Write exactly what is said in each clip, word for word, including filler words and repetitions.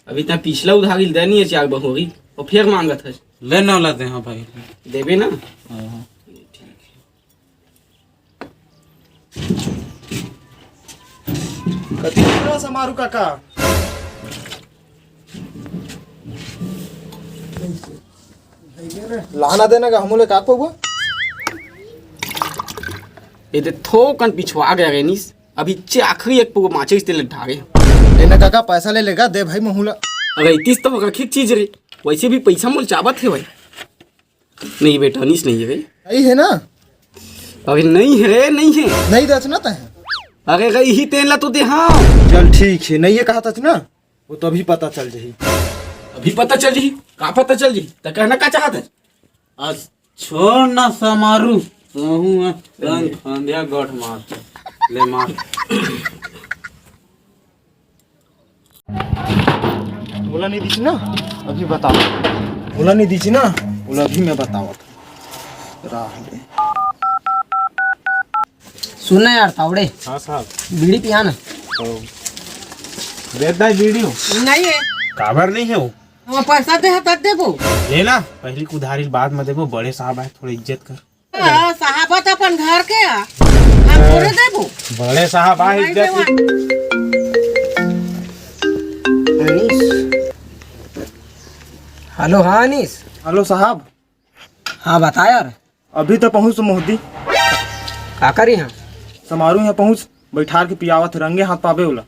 अभी तैं पिछला उधारी ल दे नइ हे, चार बहुरी, अउ फेर मांगत हस। ले ना ला दे, हाँ भाई। देबे ना? हाँ। कति बोला समारू काका? लाना देना का हमू ले का पउबा? ए दे थोकन पिछवा गे रेनिस, अभी चे आखिरी एक पउबा माचिस तेल ढारे। ए ना काका, पैसा ले लेगा, दे भाई महू ला। अरे इतिस तो रखे चीज रे, वइसे भी पैसा मोल चाबत हे भाई। नहीं बेटा, अनिस नहीं हे रे। नहीं हे ना? अरे नहीं हे रे, नहीं हे। नहीं दच ना तैं। अरे रे, इही तेन ला तो दे, हाँ। चल ठीक हे, नहीं हे कहा तच ना, वो तो अभी पता चल जाही। अभी पता चल जाही? का पता चल जाही? त कहना का चाहत हे? आज छोड़ ना समारू, सहूँ मैं रंग फंदिया गोठ मार। ले मार। ओला नहीं दिखी ना, अभी बताओ। ओला नहीं दिखी ना, ओला अभी मैं बतावत हूँ। राह दे। सुन ना यार तावड़े, हाँ साहब। बीड़ी पिया ना। तो दे दा बीड़ी हो। नहीं हे। काबर नहीं हे वो? हाँ, पैसा दे, तब देबो। ले ना, पहली उधारी, बाद में देबो। बड़े साहब आए, थोड़ा इज्जत कर। हाँ, साहब तो अपन घर के आ, हम थोड़े देबो। बड़े साहब आ, नहीं इज्जत देवा। अनिस। हेलो, हाँ अनिस। हेलो साहब। हाँ बता यार। अभी तो पहुँच मोहदी। का करी हाँ? समारू यहाँ पहुँच, बैठार के पियावत हे, रंगे हाथ पाबे ओला।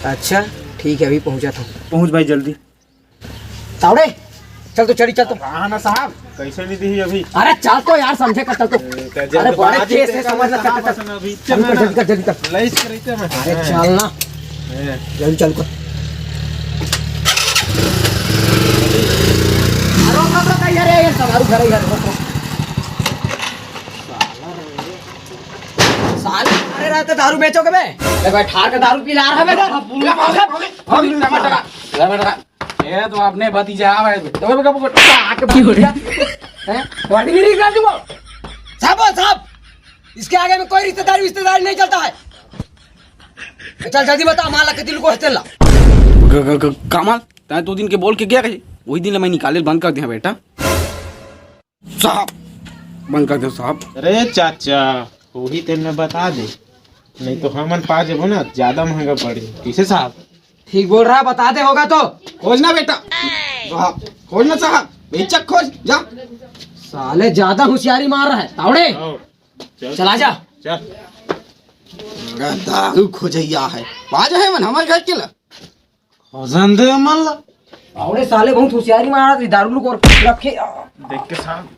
अच्छा, ठीक हे, अभी पहुँचत हूँ। पहुँच भाई जल्दी। तावड़े, चल तो, चढ़ी चल तो। हाँ ना साहब, कैसे नहीं दिही अभी? अरे चल तो यार, समझे कर, चल तो। ए, अरे बड़े तेज से समझ ला, चल, चल, चल। अभी जल्दी कर, जल्दी कर, जल्दी कर। लइस करते मैं। अरे चल ना। ए। जल्दी चल कर। अरे रोक, रोक, रोक, यार, यार, यार, दारू घर है, यार, रोक, रोक। साले, अरे रात दारू बेचोगे बे? अरे भाई, ठार का दारू पी ला रहा है बे। ए, तो अपने भतीजा आवे। तो बे, कब को टाक की हो रही है? हैं? तुम्हारी नहीं निकाल दूंगा। साहब, साहब, इसके आगे में कोई रिश्तेदारी, रिश्तेदारी नहीं चलता है। चल, जल्दी बता, माल के दिल को हंसते ला। ग-, ग-, ग-, का माल? तैं दो दिन के बोल के गया रही, वही दिन ले मैं निकाले बंद कर दिया बेटा। साहब, बंद कर दो साहब। अरे चाचा, वही तेन में बता दे, नहीं तो हमन पा जेबो ना, ज्यादा महंगा पड़ जाही। कैसे साहब? ठीक बोल रहा है, बता दे होगा तो। खोज ना बेटा, साहब, खोज ना साहब, बेचक खोज, जा। साले ज्यादा होशियारी मार रहा है, तावड़े। आओ, चल। चला जा। चल। दारू खोजैया है, बाजा है मन हमारे घर के ला। खोजन दे मन ला। तावड़े साले बहुत होशियारी मारा थी, दारू लुको रखे। देख के साहब।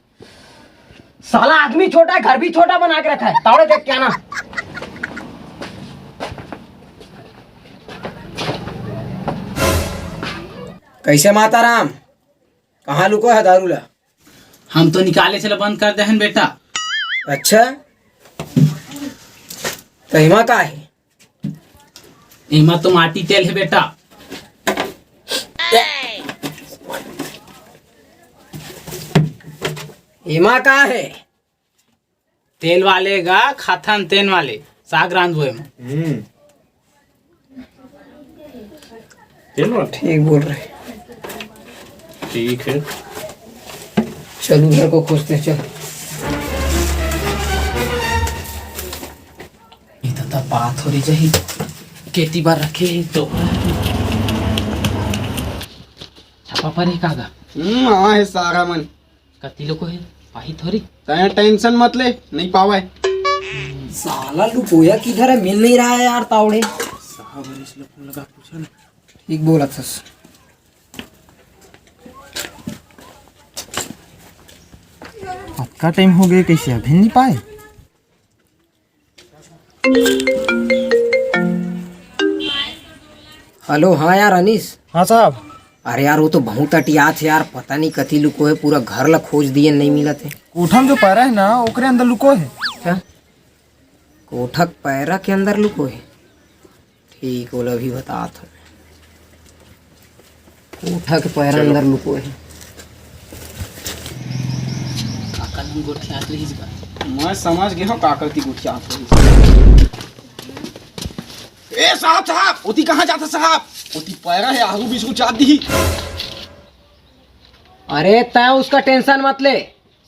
साला आदमी छोटा है, घर भी छोटा बना के रखा है। तावड़े देख क्या ना। कैसे माता राम? कहाँ लुको है दारू ला? हम तो निकाले चला बंद कर दे हन बेटा। अच्छा, तो एमा का है? एमा तो माटी तेल है बेटा। एमा का है? तेल वाले गा खाथन, तेल वाले साग रांधबो एमा। हम्म। चलो। ठीक बोल रहे। ठीक है। चल उधर को खोजते हैं, चल। ये तो तब बात हो रही जही केती बार रखे ही तो। छापा पर ही कागा। हम्म, हाँ है सारा मन। कति लोग है? पाही थोड़ी। तैं टेंशन मत ले, नहीं पावे। साला लुकोया किधर है, मिल नहीं रहा है यार तावड़े। साहब, इसलिए फोन लगा पूछा ना। ठीक बोला थस। अतका टाइम हो गए, कैसे अभी नहीं पाए? हेलो, हाँ यार अनिस। हाँ साहब। अरे यार, वो तो बहुत अटियात है यार, पता नहीं कति लुको है, पूरा घर ला खोज दिए, नहीं मिलत है। कोठा में जो पैरा है ना, ओकरे अंदर लुको है। क्या? कोठा के पैरा के अंदर लुको है? ठीक, ओला अभी बतात हूँ। कोठा के पैरा अंदर लुको है। काका लंग गोठियात रहिस बा। मैं समझ गया हूँ काका की गोठियात रहिस। ए साहब, साहब, ओती कहाँ जाता साहब? ओती पैरा हे, आगू बीच को चाप दी। अरे, तय उसका टेंशन मत ले,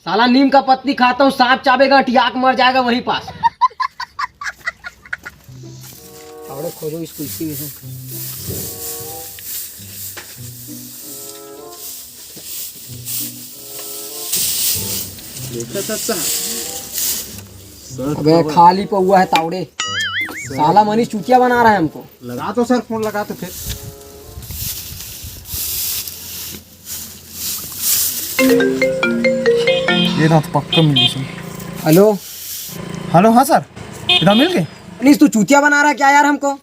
साला नीम का पत्ती खाता हूँ, सांप चाबेगा, अंटिया के मर जाएगा वहीं पास। आवड़े खोजो इसको, इसी में से। देखा था साहब। अबे, खाली पौवा है तावड़े। साला मनीष चूतिया बना रहा है हमको। लगा तो सर, फोन लगा तो फिर। ये ना तो पक्का मिली सर। हेलो। हेलो, हाँ सर, इधर मिल गए। मनीष, तू चूतिया बना रहा है क्या यार हमको?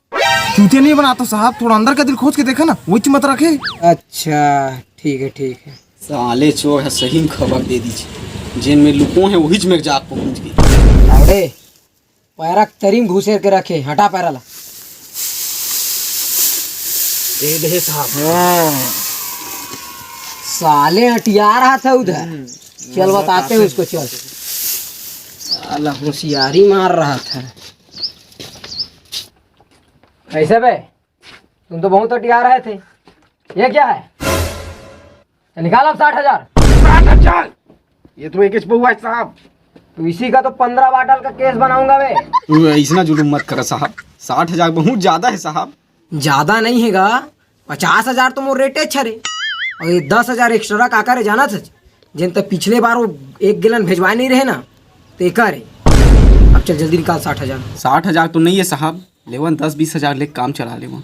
चूतिया नहीं बनाता साहब, थोड़ा अंदर का दिल खोज के देखा ना, वही मत रखे। अच्छा, ठीक है, ठीक है। साले चोर ह, सही में खबर दे दीजिए, जेन में लुको है वही में जाके पहुंच गई। अरे, पैरा तरी में घुसेर के रखे, हटा पैरा ला। दे दे साहब। हाँ। साले अंटिया रहा था उधर। हम्म, चल, बताते हैं उसको, चल। साला होशियारी मार रहा था। कैसे बे? तुम तो बहुत अंटिया रहे थे, ये क्या है? तो निकाल अब साठ हजार। साठ हजार? ये तो एक इंच बहुआ है साहब। तो इसी का तो पन्द्रह बाटल का केस बनाऊंगा बे। तू ऐसना जुलुम मत कर साहब, साठ हजार बहुत ज्यादा है साहब। ज्यादा नहीं हैगा, पचास हजार तो मोर रेटे अच्छा रे, और ये दस हजार एक्स्ट्रा का करे जाना था, जिन तक पिछले बार वो एक गैलन भेजवाए नहीं रहे ना, तो एक रे। अब चल जल्दी निकाल साठ हजार। साठ हजार तो नहीं है साहब, लेवन दस बीस हजार लेके काम चला लेवन।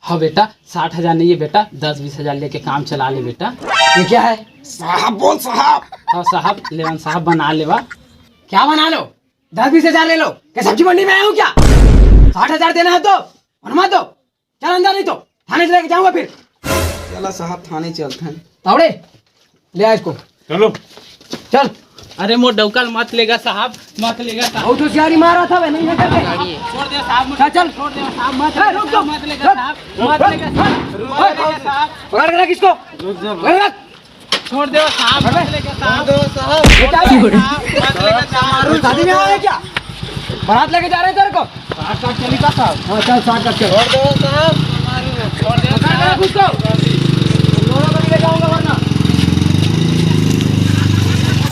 हाँ बेटा, साठ हजार नहीं है बेटा, दस बीस हजार लेके काम चला ले बेटा। ये क्या है? साहब बोल साहब। हाँ साहब, लेवन साहब बना लेवा। क्या बना लो? दस बीस हजार ले लो। क्या सब्जी मंडी में आया हूँ क्या? साठ हजार देना है तो बनवा दो। चल अंदर, नहीं तो थाने से लेके जाऊंगा फिर। चला साहब, थाने चलते हैं। तावड़े, ले आ इसको। चलो। चल। अरे मोर डौकल मत लेगा साहब, मत लेगा साहब। बहुत होशियारी मारा था बे, नहीं है करके। छोड़ दे साहब, चल, चल। छोड़ दे साहब, मत ए, लेगा रुक, साहब, रुक, मत लेगा रुक, साहब, रुक, मत लेगा साहब। पकड़ के रख इसको। पकड़ के रख। छोड़ दे साहब, मत लेगा साहब। बेटा, छोड़ दे साहब, मत लेगा साहब। शादी में आया है क्या? बारात लेके जा रहे हैं तेरे को। साठ साठ चली का साहब? हाँ, चल, साठ साठ चल। छोड़ दो साहब। छोड़ दे पकड़ के रख उसको। दोनों को ले जाऊंगा वरना।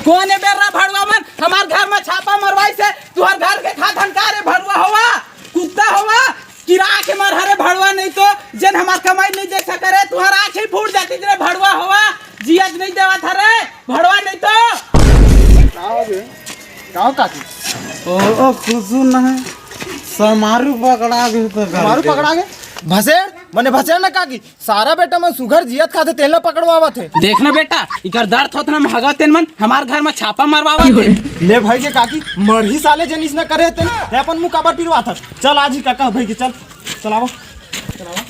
कौन है बेर्रा भड़वा मन? हमार घर में छापा मरवाई से, तुहर घर के खा धनकार है भड़वा होवा, कुत्ता होवा, किरा के मर हरे भड़वा नहीं तो, जन हमार कमाई नहीं देख सके रे, तुहर आँख ही फूट जाती रे भड़वा होवा, जियत नहीं देवत हरे भड़वा नहीं तो। का हो बे? का हो काकी? ओ, ओ, कुछु नहीं। समारू पकड़ा गए तो घर मारू के। पकड़ा गए? भसेड़, मने भसेड़ ना काकी। सारा बेटा मन सुघर जियत खाते तेल ना पकड़वावत है। देख ना बेटा, इकर दर्द होत ना भागत तेन मन हमार घर में छापा मरवावत है। ले भाई के काकी, मरही साले जनिस ना करे तेन, ते अपन मुँह काबर पिरवात हस? चल आज ही काका भाई के चल, चलावा, चलावा।